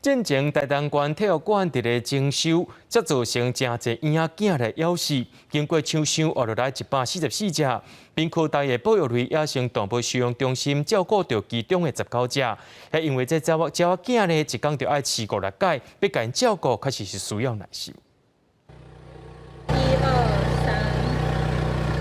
進前台東縣體育館佇咧整修，才造成誠濟嬰仔囝來枵死。經過搶收，活落來144隻。屏科大的保育類野生動物收容中心照顧著其中的19隻。彼因為這鳥仔囝呢，一工就愛飼五六擺，欲共𪜶照顧，確實是需要耐心。一二三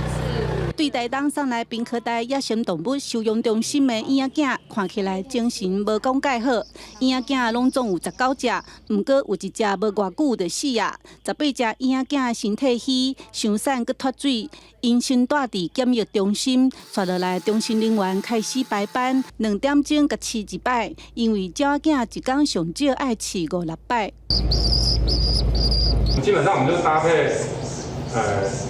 四。對台東送來屏科大野生動物收容中心的嬰仔囝，看起來精神無講蓋好。嬰仔囝攏總有19隻，毋過有一隻無偌久就死啊。18隻嬰仔囝身體虛，傷瘦閣脫水，𪜶先蹛佇檢疫中心，紲落來中心人員開始排班，2點鐘共飼一擺，因為鳥仔囝一工上少愛飼五六擺。基本上我們就搭配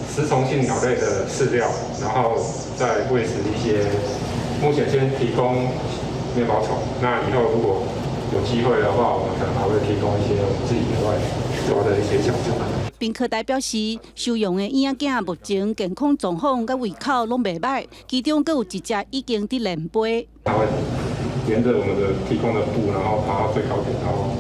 食蟲性鳥類的飼料，然後再餵食一些。目前先提供麵包蟲，那以後如果有機會的話，我們可能還會提供一些我們自己額外抓的一些小蟲。屏科大表示，收容的嬰仔囝目前健康狀況佮胃口攏袂䆀，其中閣有一隻已經佇練飛。它會沿着我們的提供的布，然後爬到最高點，然後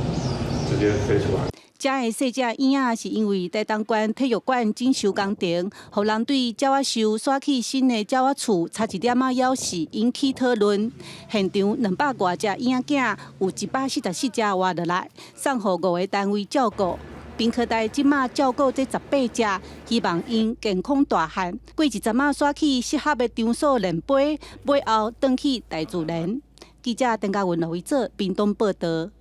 直接飛出來。遮的細隻嬰仔是因為台東縣體育館整修工程，予人對鳥仔獸徙去新的鳥仔厝，差一點仔枵死，引起討論。現場200外隻嬰仔囝，有144隻活落來，送予五个單位照顧。屏科大這馬照顧這18隻，希望𪜶健康大漢，過一陣仔徙去適合的場所練飛，尾後轉去大自然。記者鄧家文、羅維哲屏東報導。